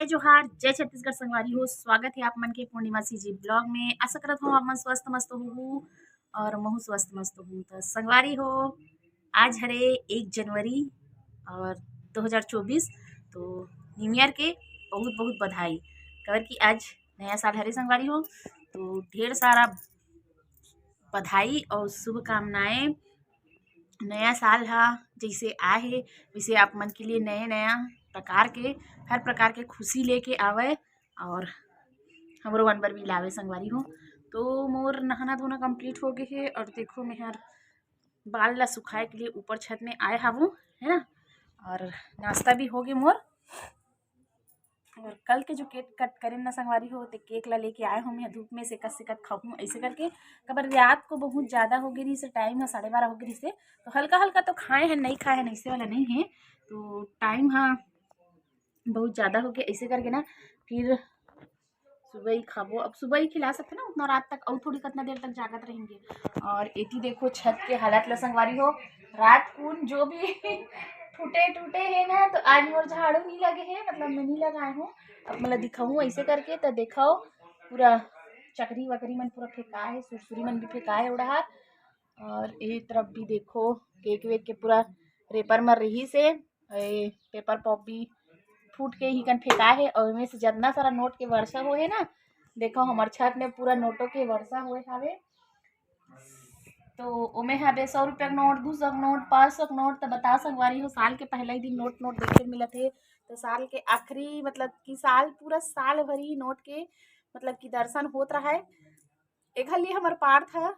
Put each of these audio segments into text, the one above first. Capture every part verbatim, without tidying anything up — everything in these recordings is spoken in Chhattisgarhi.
जय जोहार, जय छत्तीसगढ़ संगवारी हो। स्वागत है आप मन के पूर्णिमा सीजी ब्लॉग में। आशा करत हूँ आप मन स्वस्थ मस्त होहू और महू स्वस्थ मस्त होहू। तो संगवारी हो, आज हरे एक जनवरी और दो हज़ार चउबीस, तो न्यू ईयर के बहुत बहुत बधाई। काबर कि आज नया साल हरे संगवारी हो, तो ढेर सारा बधाई और शुभकामनाएं। नया साल हा जैसे आए हे, वैसे आप मन के लिए नए नया प्रकार के, हर प्रकार के खुशी लेके आवे और हमरो मन बर भी लावे संगवारी हो। तो मोर नहाना धोना कंप्लीट हो गए हे और देखो, मैं हर बाल ला सुखाए के लिए ऊपर छत में आए हावू, है ना। और नाश्ता भी हो गए मोर। और कल के जो केक कट करे ना संगवारी हो, ते केक ला लेके आए हूँ मैं धूप में, सेकत सेकत खाऊँ ऐसे करके। काबर रात को बहुत ज़्यादा हो गई रही से, टाइम है साढ़े बारह हो गई रही से, तो हल्का हल्का तो खाए हैं, नहीं खाए हैं ऐसे वाला नहीं है। तो टाइम हाँ बहुत ज़्यादा हो गया ऐसे करके ना, फिर सुबह ही खाबो। अब सुबह ही खिला सकते ना उतना रात तक, और थोड़ी कितना देर तक जागत रहेंगे। और एती देखो छत के हालत ला संगवारी हो, रात कुन जो भी टूटे टूटे है ना, तो आज मोर झाड़ू नहीं लगे है, मतलब मैं नहीं लगाए हूँ। अब मैं ला दिखाऊँ ऐसे करके, तो देखाओ पूरा चकरी वकरी मन पूरा फेंका है, सुरसुरी मन भी फेंका है उड़ार। और ये तरफ भी देखो केक वेक के पूरा रेपर में रही से, ए, पेपर पॉप भी फूट के ही कन फेंका है। और एमे से जितना सारा नोट के वर्षा हुए है ना, देखो हमर छत में पूरा नोटों के वर्षा हुए हवे। तो ओमे हवे सौ रुपया के नोट, दो सौ के नोट, पाँच सौ के नोट। तो बता संगवारी हो, साल के पहला ही दिन नोट नोट देखे मिलत है। तो साल के आखिरी, मतलब कि साल पूरा साल भरी नोट के, मतलब कि दर्शन होत रहा है। एक हल ये हमर पार्थ है,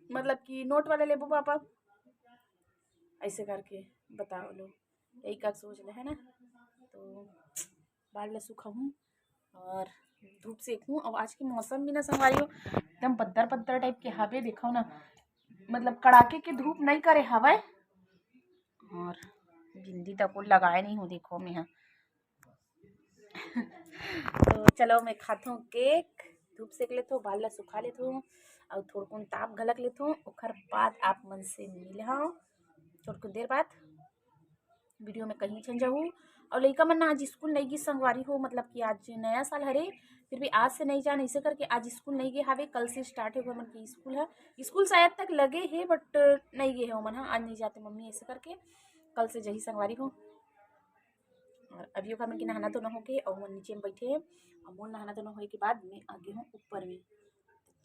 मतलब कि नोट वाला लेबो पापा, ऐसे करके बताओ लो, यही कर सोच ले है ना। तो बाल ला सुखाहूँ और धूप सेकूँ। और आज के मौसम भी ना संगवारी हो, एकदम बद्दर बद्दर टाइप के हवे, देखो ना, मतलब कड़ाके के धूप नहीं करे हवे। और बिंदी तक लगाए नहीं हूँ, देखो मैं हाँ। तो चलो मैं खाथों केक, धूप सेक लेथों, बाल ला सुखा लेथों और थोड़कुन ताप घलक लेथों, ओकर बाद आप मन से मिलहूँ थोड़कुन देर बाद। वीडियो में कहीं छन जाहू। और लइका मन ना आज स्कूल नहीं गिस संगवारी हो, मतलब कि आज नया साल हरे, फिर भी आज से नहीं जान ऐसे करके आज स्कूल नहीं गए हावे। कल से स्टार्ट होगा मन की स्कूल है, स्कूल शायद तक लगे है but नहीं गए है ओमन, हाँ आज नहीं जाते मम्मी ऐसे करके, कल से जही संगवारी हो। और अभी ओकर मन के नहाना धोना होके और मन नीचे में बैठे हैं। और मोर नहाना धोना होए के बाद मैं आगे हूँ ऊपर में।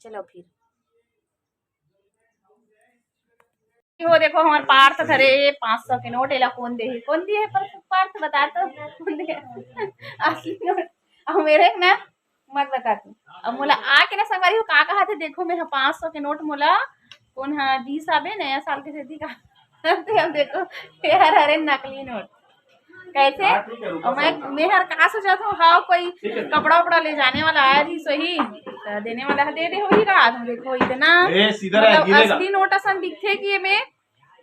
चलो फिर हो देखो हमार पार्थ धरे पाँच सौ के नोट, एला कौन दे है, कौन दिए पर पार्थ बता तो कौन दिए? असली नोट। अब मेरे ना मत बता तू। अब मोला आके ना संगवारी हो का कहा थे, देखो मेरा पाँच सौ के नोट मोला कौन हा बीस आबे नया साल के सेती का। अब देखो यार, अरे नकली नोट कैसे? और मैं मैं हर का सोचत हूँ, हाँ कोई कपड़ा उपड़ा ले जाने वाला आया रही सही, तो देने वाला है, दे दे होही का। तुम देखो इतना ए, सीधा रहे, मतलब गिरेगा। असली नोट असन दिखथे कि ये में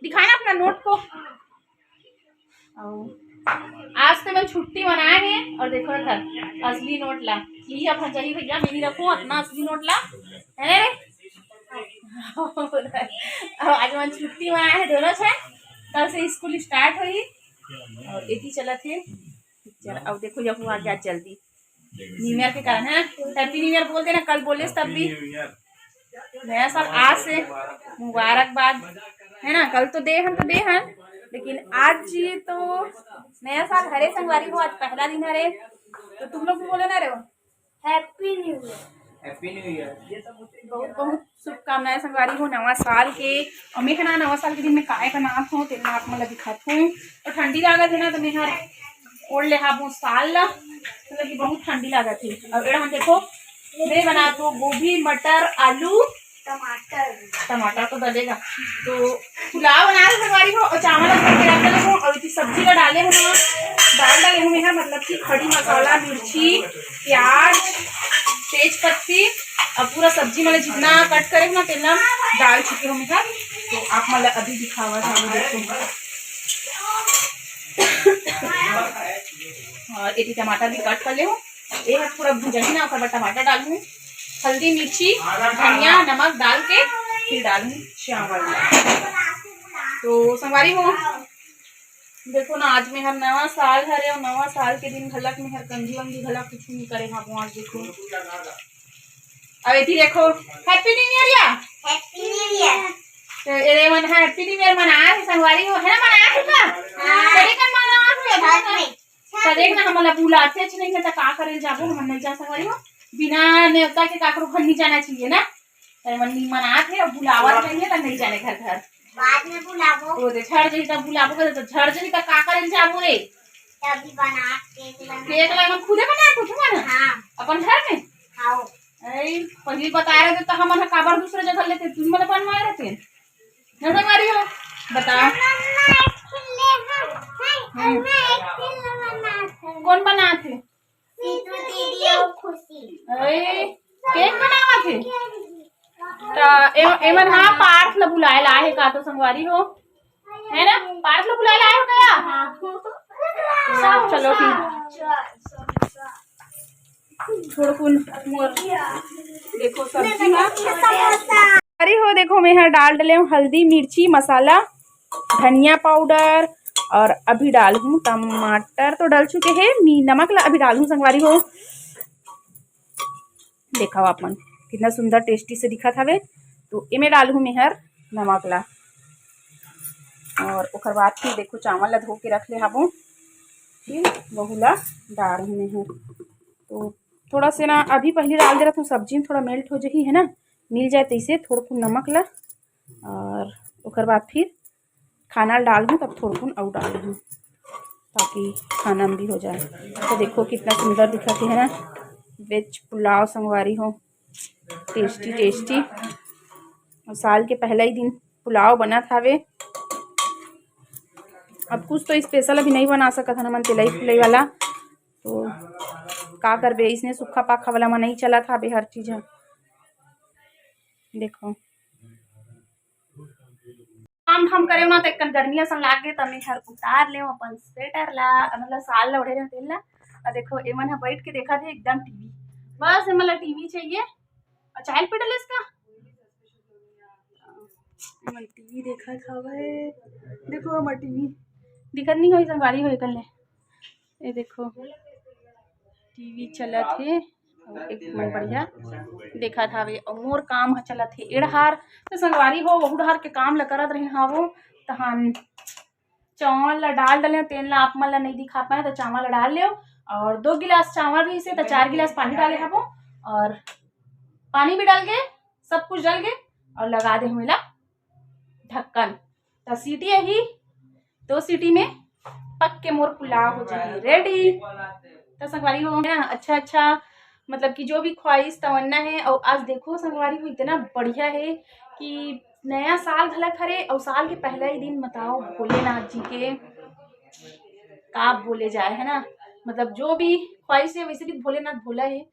दिखाए ना अपना नोट को। और आज तो मैं छुट्टी मनाए हैं और देखो इधर असली नोट ला, ये अपन जाही भैया, मैं नहीं रखूँ अपना असली नोट ला, है ना रे? और आज मैं छुट्टी मनाए हैं दोनों छे, कल से स्कूल स्टार्ट होही। और एती चलत हे पिक्चर। अब देखो, यहू आ गया जल्दी, न्यू ईयर के कारण है। हैप्पी न्यू ईयर बोल देना, कल बोले तब भी। नया साल आज से मुबारकबाद, है ना? कल तो दे हन, तो दे हन, लेकिन आज ये तो नया साल हरे संगवारी हो, आज पहला दिन हरे, तो तुम लोग भी बोलो ना रे। Happy new year. Happy new year. बहुत बहुत शुभकामनाएं संगवारी हो नवा साल के। और मैं ना नवा साल के दिन में काय बनात हूँ, तेन आप मन ला दिखात हूँ। और ठंडी लागत है ना, तो मैं हर ओढ़ ले हाबू साल ला, मतलब कि बहुत ठंडी लागत है। और एड़ा हम देखो, मैं बनात हूँ गोभी, मटर, आलू, टमाटर। टमाटर तो डलेगा। तो पुलाव बना रहे संगवारी हो, और चावल रख के रख देले हो, और इतनी सब्जी का डाले हो ना, दाल डाले हो मैं, मतलब कि खड़ी मसाला, मिर्ची, प्याज, तेज पत्ती, और पूरा सब्जी मतलब जितना कट करे हो ना, तेना डाल चुके हो मैं। तो आप मतलब अभी दिखावा चालू देखो। और एक टमाटर भी कट कर ले हो, ये पूरा भुजही ना, ओकर बाद टमाटर डालूँ, हल्दी, मिर्ची, धनिया, नमक डाल के फिर डालूँ चावल। तो संगवारी हो, देखो ना, आज मेहर नवा साल हरे अउ नवा साल के दिन घलक मेहर कंघी वंघी घलक कुछ नहीं करे हाबो। आज देखो, अब एती देखो, Happy New Year या। Happy New Year। तो एरे मन Happy New Year मनात हे संगवारी हो, है ना, मनात हे का? हाँ। करे कर मनात हे, छत में। तो देख ना, हमन ला बुलाते च नहीं है, तो का करे जाबो, हमन नहीं जा संगवारी हो। बिना नेवता के काकरो घर नहीं जाना चाहिए ना। तो मन नहीं मनात हे, अब बुलावत नहीं है, तो नहीं जाने घर घर। बाद में बुलाबो। वो दे, झड़ जही तब बुलाबो, तो झड़ जही तब का करे जाबो रे? तभी बना केक ला। केक ला हमन खुदे बना के खाबो ना? हाँ। अपन घर में? हाँ। अरे, पहली बता रहे थे तो हमन ह काबर दूसरे जगह लेते, तुम मन बनवाए रहते। ना संगवारी हो, बता। मम्मा, एक ठिन ले हम, हैं, हम्म। मम्मा, एक ठिन ले मम्मा, कौन बनात हे? सीतू दीदी और खुशी। अरे, केक बनावत हे? त ए-, एमन हा पार्थ ल बुलाए ला आए हे का तो संगवारी हो? है ना? पार्थ ल बुलाए ला आए हो क्या? हाँ। सब चलो ठीक। थोड़कुन मोर देखो सब्जी हा। अरे हो देखो, मैं हा डाल डले हूँ हल्दी, मिर्ची, मसाला, धनिया पाउडर और अभी डालहूँ टमाटर तो डल चुके हे, मी-, नमक ला अभी डालहूँ संगवारी हो। देखो आप मन कितना सुंदर टेस्टी से दिखत हवे। तो एमे डालहूँ मेहर नमक ला और ओकर बाद फिर देखो चावल ला धो के रख ले हाबो, फिर वहू ला डालहूँ मेहर। तो थोड़ा से ना अभी पहले डाल दे रहा हूँ, सब्जी में थोड़ा मेल्ट हो जाही है ना, मिल जाए तैसे थोड़कुन नमक ला और ओकर बाद फिर खाना डालहूँ तब थोड़कुन अउ डालहूँ ताकि खाना में भी हो जाए। तो देखो कितना सुंदर दिखत हे ना, वेज पुलाव संगवारी हो, टेस्टी टेस्टी। और साल के पहला ही दिन पुलाव बनत हावे। अब कुछ तो स्पेशल अभी नहीं बना सकत हन हमन तेलई फुलई वाला, तो का करबे, इसने सूखा पाखा वाला म नहीं चलत हावे हर चीज ह। देखो काम धाम करे ना, तो एक कन गर्मी असन लाग गे, त मैं हर उतार लेव अपन स्वेटर ला, मतलब शाल ला ओढ़े रहेंव तेन ला। और देखो, एमन ह बैठ के देखत हे एकदम टीवी, बस एमन ला टीवी चाहिए। और चाय पी डले इसका, एमन टीवी देखत हवे। देखो, हमर टीवी दिखत नहीं होई, संगवारी हो कर ले। ये देखो, टीवी चलत हे, अउ एक मन बढ़िया देखत हावे, अउ मोर काम ह चलत हे एड़हार। तो संगवारी हो, वहू डहार के काम ल करत रहे हावो, तहान चावल ल डाल डले, तेन ला आप मन ल नहीं दिखा पाए, तो चावल ल डाल लेव, और दो गिलास चावल रहिसे, तो चार गिलास पानी डाले हावो, और पानी भी डल गे, सब कुछ डल गे, और लगा दे हमें ला ढक्कन। त सीटी आही, दो सीटी में पक के मोर पुलाव हो जाही रेडी। त संगवारी हो ना, अच्छा अच्छा, मतलब कि जो भी ख्वाहिश तमन्ना है, और आज देखो संगवारी हो, इतना बढ़िया है कि नया साल घलक हरे, और साल के पहला ही दिन बताओ भोलेनाथ जी के का बोले जाए, है ना, मतलब जो भी ख्वाहिश है, वैसे भी भोलेनाथ भोला है,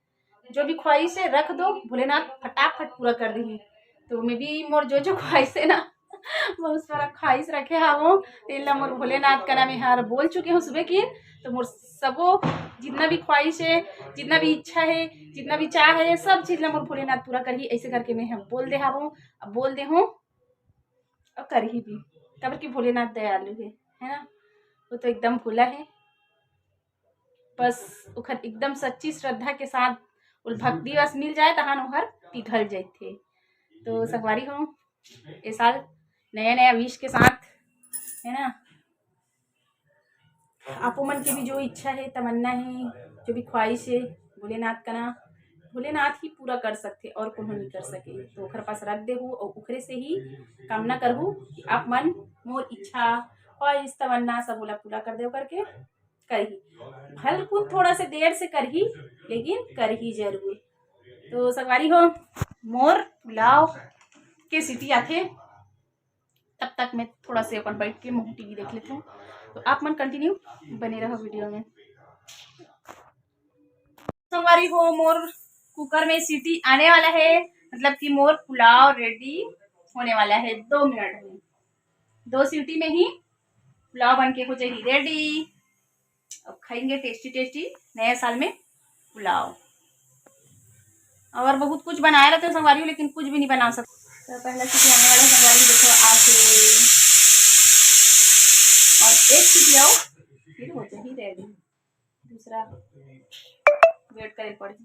जो भी ख्वाहिश है रख दो, भोलेनाथ फटाफट पूरा कर देही। तो मैं भी मोर जो जो ख्वाहिश है ना, बहुत सारा ख्वाहिश रखे हावो, तेन ला मोर भोलेनाथ करा मैं हर बोल चुके हूँ सुबह की। तो मोर सबो जितना भी ख्वाहिश है, जितना भी इच्छा है, जितना भी चाह है, सब चीज ला मोर भोलेनाथ पूरा करही। ऐसे करके मैं हम बोल दे हावो, अब बोल दे हूँ, अब करही भी, काबर कि भोलेनाथ दयालु है, है ना, वो तो एकदम भोला है। बस ओखर एकदम सच्ची श्रद्धा के साथ ओल भक्ति बस मिल जाए, तहान ओहर पिघल जाथे। तो संगवारी हो, ए साल नया नया विश के साथ, है ना, आपो मन के भी जो इच्छा है, तमन्ना है, जो भी ख्वाहिश है, भोलेनाथ करा, भोलेनाथ ही पूरा कर सकथे और कोनो नहीं कर सके। तो ओखर पास रख देहू और ओखरे से ही कामना करहू कि आप मन मोर इच्छा, ख्वाहिश, तमन्ना सब ओला पूरा कर देव करके। करही, भलकुन थोड़ा से देर से करही, लेकिन करही जरूर। तो संगवारी हो, मोर पुलाव के सीटी आथे, तब तक मैं थोड़ा से अपन बैठ के मुंह टीवी देख लेती हूँ। तो आप मन कंटिन्यू बने रहो वीडियो में। संगवारी हो, मोर कुकर में सीटी आने वाला है, मतलब कि मोर पुलाव रेडी होने वाला है दो मिनट में। दो सीटी में ही पुलाव बन के हो जाएगी रेडी। अब खाएंगे टेस्टी टेस्टी नया साल में पुलाव। और बहुत कुछ बनाए रहते हैं संगवारी, लेकिन कुछ भी नहीं बना सकते। तो पहला सीटी आने वाला है संगवारी, देखो आके। और एक सीटी आओ, फिर हो जाही रेडी। दूसरा वेट करे पड़ही।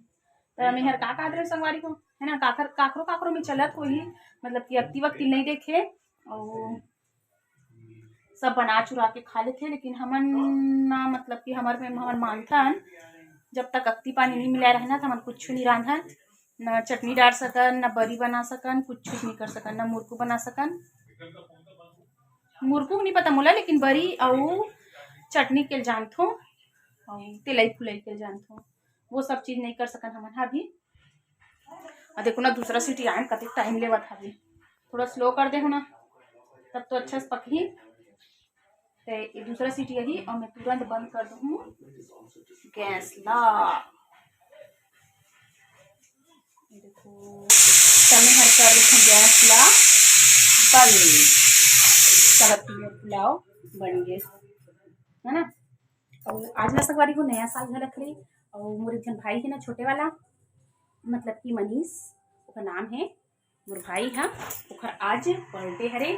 त मेहर का कहत रहे संगवारी हो, है ना, काखर, काखरो काखरो में चलत होही, मतलब कि अक्ति वक्ति नहीं देखे, और सब बना चुरा के खा लेथे, लेकिन हमन ना, मतलब कि हमर में हमन मानथन, जब तक अक्ति पानी नहीं मिला रहना, त हमन कुछ नहीं रांधन, ना चटनी डाल सकन, ना बरी बना सकन, कुछ नहीं कर सकन, ना मुरकू बना सकन। मुरकू नहीं पता मोला, लेकिन बरी अउ चटनी के जानथो, अउ तेलई फुलई के जानथो, वो सब चीज नहीं कर सकन हमन हा अभी। अउ देखो ना, दूसरा सीटी आए में कतेक टाइम लेवत हवे, थोड़ा स्लो कर दे हो ना, तब तो अच्छा से पकही। ते ये दूसरा सीटी आही अउ मैं तुरंत बंद कर दूँ गैस ला। ये देखो, त मैं हर कर देथों गैस ला बंद। चलो, तीनों पुलाव बन गए, है ना। अउ आज ना संगवारी हो नया साल घलक रे, अउ मोर एक झन भाई है ना छोटे वाला, मतलब कि मनीष ओकर नाम है, मोर भाई हा, ओकर आज बर्थडे हरे,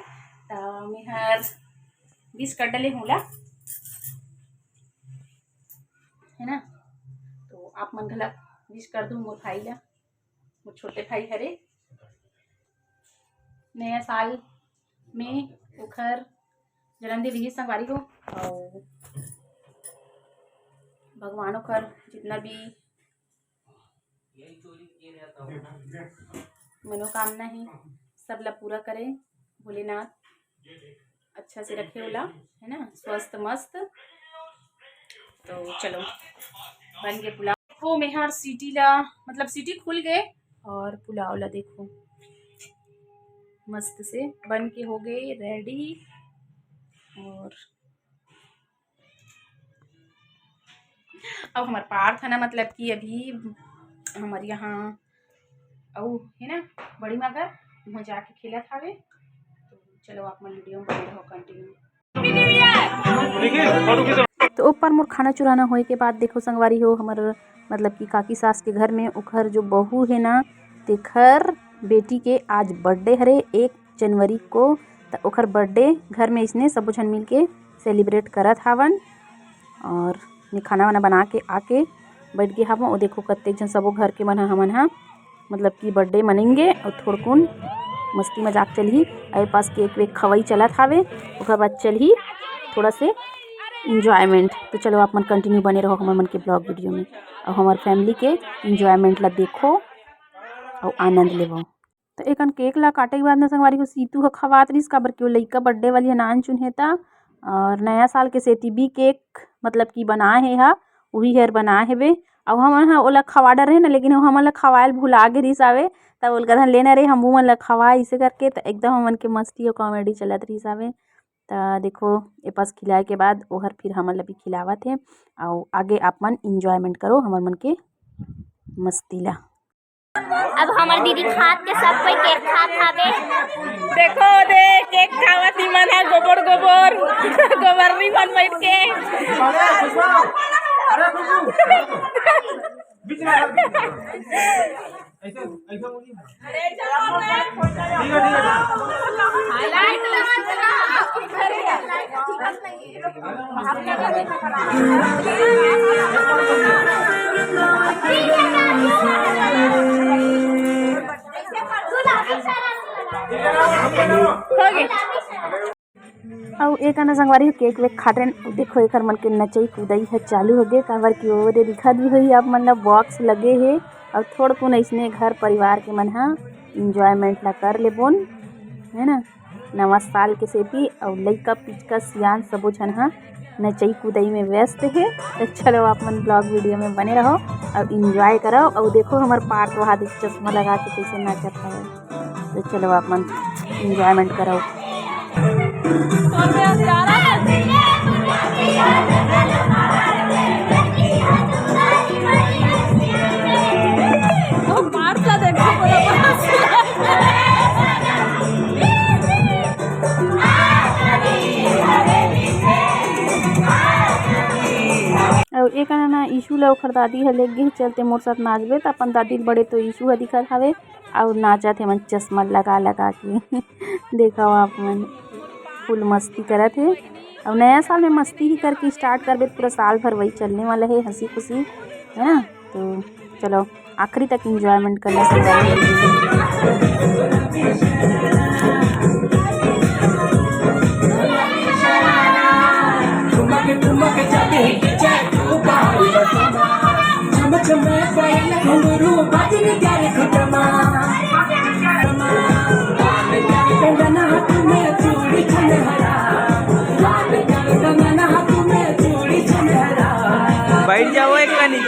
त मैं हर विश कर डले हूँ ला, है ना। तो आप मन घला विश कर दू मोर भाई ला, मोर छोटे भाई हरे, नया साल में ओखर जन्मदिन रही संगवारी हो, और भगवान ओखर जितना भी मनोकामना है, सब ला पूरा करे भोलेनाथ, अच्छा से रखे ओला, है ना, स्वस्थ मस्त। तो चलो, बन के पुलाव। वो मेहर सीटी ला, मतलब सीटी खुल गए, और पुलाव ला देखो, मस्त से बन के हो गए रेडी। और अब हमार पार्थ है ना, मतलब कि अभी हमारे यहाँ अउ है ना बड़ी मगर, वहाँ जाके खेलत हवे। तो चलो, आप मन वीडियो में बने रहो, कंटिन्यू। तो ऊपर मोर खाना चुराना होए के बाद देखो संगवारी हो, हमर मतलब कि काकी सास के घर में ओखर जो बहू है ना, तेखर बेटी के आज बर्थडे हरे एक जनवरी को। त ओखर बर्थडे घर में इसने सबो झन मिलके सेलिब्रेट करत हावन। और मैं खाना वाना बना के आके बैठ गे हावों। ओ देखो, कतेक झन सबो घर के मन ह, हमन ह मतलब कि बर्थडे मनेंगे और थोड़कुन मस्ती मजाक चलही। और ए पास केक वेक खवाई चलत हावे, ओकर बाद चलही थोड़ा से इंजॉयमेंट। तो चलो, आप मन कंटिन्यू बने रहो हमर मन के ब्लॉग वीडियो में, और हमर फैमिली के इंजॉयमेंट ला देखो और आनंद लेवो। तो एकन केक ला काटे के बाद न संगवारी हो, सीतू ह खवात रहिस, काबर कि वो लइका बर्थडे वाली ह नान चुन हे त, और नया साल के सेती भी केक मतलब कि बनाए हे हा, उही हर बनाए हेबे। अउ हमन ह ओला खवा डरे न, लेकिन वो हमन ला खवाए ल भुला गे रहिस आवे, तब ओला कथन लेना रे, हमू मन ला खवा, इसे करके। त एकदम हमन के मस्ती और कॉमेडी चलत रहिस आवे। त देखो, ए पास खिलाए के बाद ओहर फिर हमन ला भी खिलावत हे। अउ आगे आप मन इंजॉयमेंट करो हमर मन के मस्ती ला। अब हमर दीदी खात के सब कोई केक खात हावे। देखो दे, केक खावत ही मन है, गोबर गोबर, गोबरनी मन बैठ के। अरे खुशबू, अरे खुशबू, बीच में आ, बीच में आ। ऐसे, ऐसे बोलिए ना। ठीक है, ठीक है। हो गए। अउ एक आना संगवारी हो केक वेक खाटेन। देखो, एकर मन के नचई कुदई ह चालू हो गे, काबर कि ओदे दिखत भी होही आप मन ला बॉक्स लगे हे। अउ थोड़कुन अइसने घर परिवार के मन ह इंजॉयमेंट ला कर लेबोन, है ना, नवा साल के सेती। अउ लइका पिचका सियान सबो झन ह नचई कुदई में व्यस्त हे। तो चलो, आप मन ब्लॉग वीडियो में बने रहो और इंजॉय करो। और देखो, हमर पार्थ वहाँ देख चश्मा लगा के कैसे नाचत है। तो चलो, आप मन इंजॉयमेंट करो। अउ एक आना ना ईशु ला ओखर दादी ह लेग गे चलते मोर साथ नाचबे, त अपन दादी ल बड़े तो ईशु ह दिखत हवे अउ नाचत हे मन चश्मा लगा लगा के। देखव आप मन, फुल मस्ती करत हे। अब नया साल में मस्ती ही करके स्टार्ट करबे, तो पूरा साल भर वही चलने वाला है, हंसी खुशी, है ना। तो चलो, आखिरी तक एंजॉयमेंट करना सीखो। बैठ जाओ एक कनी।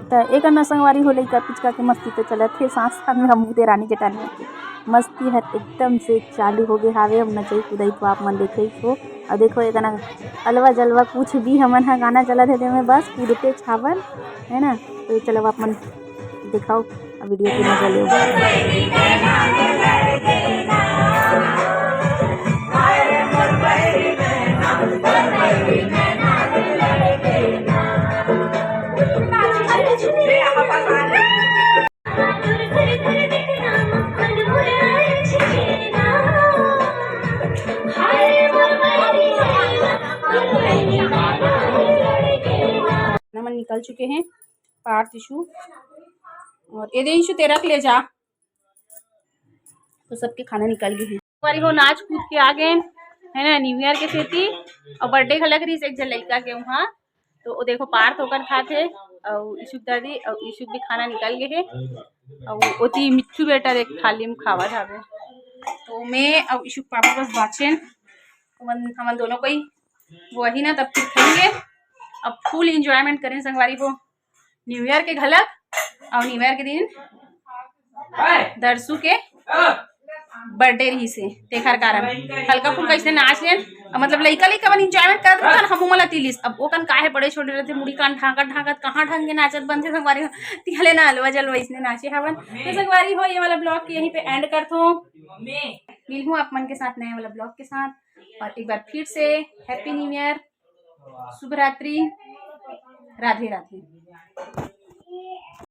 त एकर न संगवारी हो, लइका पिचका के मस्ती तो चलत हे, साथ साथ में हम देरानी जेठानी के मस्ती हर एकदम से चालू हो गे हावे। अब नचई कुदई तो आप मन देखे ही हो। अउ देखो, एकर न अलवा जलवा कुछ भी हमन ह गाना चलत हे, तेमे बस कूदते छावन, है ना। तो चलो, आप मन दिखाओ वीडियो के मजा लो। हमन निकल चुके हैं पार्थ, ईशु और ये दे ईशु, तेरा के ले जा। तो सबके खाना निकल गे हे। बारी हो नाच कूद के आ गे, है ना, न्यू ईयर के सेती। और बर्थडे घलक रहिस एक झन लइका के वहाँ, तो वो देखो पार्थ ओकर खात हे, और ईशु दादी और ईशु भी खाना निकल गे हे। और ओती मिट्ठू बेटा देख थाली में खावत हवे। तो मैं और ईशु पापा बस बाँचेन, हमन, हमन दोनों कोई वही ना, तब फिर खाएंगे। अब फुल एंजॉयमेंट करें संगवारी हो। न्यू ईयर के घलक, अउ न्यू ईयर के दिन दरसू के बर्थडे रहिस हे, तेखर कारण हल्का फुल्का इसने नाच लेन। अब मतलब लइका लइका मन एंजॉयमेंट करत रहन, हमू मन ला तिलिस। अब ओकन काहे बड़े छोटे रहते, मुड़ी कान ढांकत ढांकत कहाँ ढंग के नाचत बनथे संगवारी हो, तिहले ना अलवा जलवा इसने नाचे हवन। तो संगवारी हो, ये वाला ब्लॉग के यहीं पे एंड करथों। मिलहूँ आप मन के साथ नए वाला ब्लॉग के साथ, और एक बार फिर से हैप्पी न्यू ईयर, शुभ रात्रि, राधे राधे।